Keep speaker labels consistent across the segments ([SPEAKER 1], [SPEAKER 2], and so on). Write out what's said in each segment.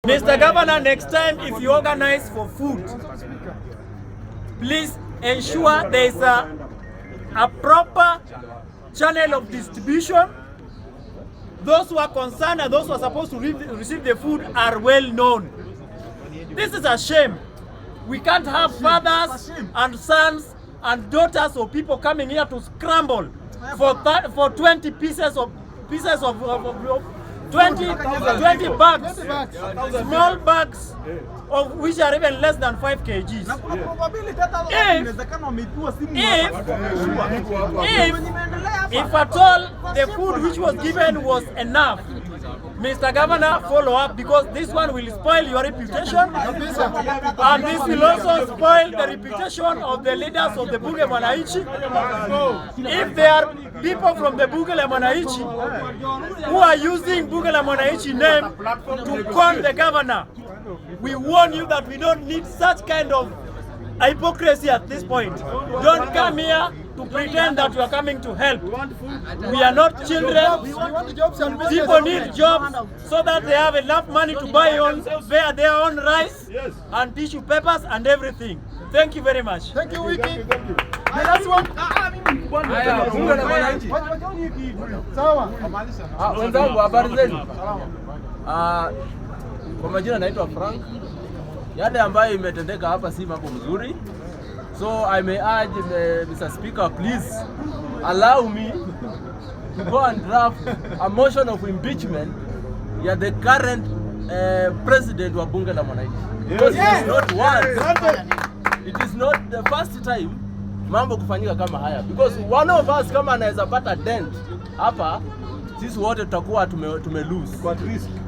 [SPEAKER 1] Mr. Governor, next time if you organize for food, please ensure there is a proper channel of distribution. Those who are concerned and those who are supposed to receive the food are well known. This is a shame. We can't have fathers and sons and daughters of people coming here to scramble for 20 pieces of 20 bags, small bags of which are even less than 5 kgs.
[SPEAKER 2] Na kuna probability hata inawezekana wameibiwa simu hapa. Wenye imeendelea hapa.
[SPEAKER 1] If at all the food which was given was enough, Mr. Governor, follow up, because this one will spoil your reputation and this will also spoil the reputation of the leaders of the Bunge Mwananchi. If there are people from the Bunge la Mwananchi who are using Bunge la Mwananchi name to con the governor, we warn you that we don't need such kind of hypocrisy at this point. Don't come here to pretend that you are coming to help. We are not children.
[SPEAKER 3] We want jobs and business.
[SPEAKER 1] People need jobs so that they have enough money to buy on their own rice and tissue papers and everything. Thank you very much.
[SPEAKER 3] Thank you, Wiki. The last one.
[SPEAKER 4] Haya, Bunge la Mwananchi.
[SPEAKER 3] Sawa.
[SPEAKER 4] Ah, wenzangu, habari zenu? Ah, kwa majina naitwa Frank. Yale ambayo imetendeka hapa si mambo mzuri. So I may urge Mr. Speaker, please allow me to go and draft a motion of impeachment ya the current president wa Bunge la Mwananchi. Because it is not once. It is not the first time mambo kufanyika kama haya, because one of us kama anaweza pata dent hapa, sisi wote tutakuwa tume lose.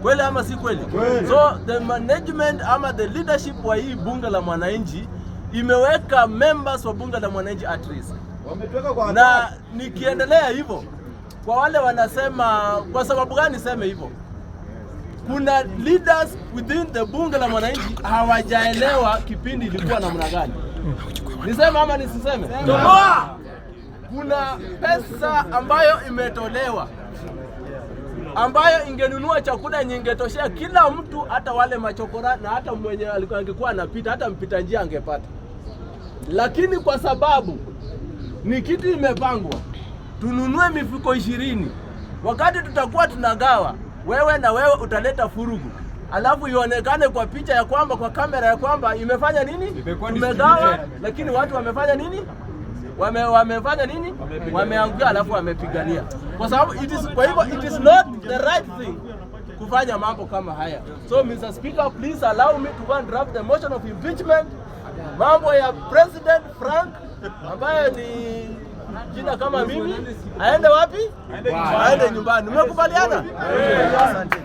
[SPEAKER 4] Kweli ama si kweli? So the management ama the leadership wa hii Bunge la Mwananchi imeweka members wa Bunge la Mwananchi at risk na nikiendelea hivyo, kwa wale wanasema, kwa sababu gani niseme hivyo? Kuna leaders within the Bunge la Mwananchi hawajaelewa kipindi ilikuwa namna gani. Niseme ama nisiseme? Kuna pesa ambayo imetolewa ambayo ingenunua chakula yenye ingetoshea kila mtu, hata wale machokora na hata mwenye alikuwa angekuwa anapita, hata mpita njia angepata, lakini kwa sababu ni kitu imepangwa, tununue mifuko 20, wakati tutakuwa tunagawa, wewe na wewe utaleta furugu, alafu ionekane kwa picha ya kwamba kwa kamera ya kwamba imefanya nini, tumegawa, lakini watu wamefanya nini? Wamefanya nini? Wameanguka, alafu wamepigania, kwa sababu it is, kwa hivyo it is not the right thing kufanya mambo kama haya. So Mr. Speaker, please allow me to go and draft the motion of impeachment. Mambo ya President Frank ambaye ni jina kama mimi aende wapi? Aende nyumbani. Mmekubaliana? Asante.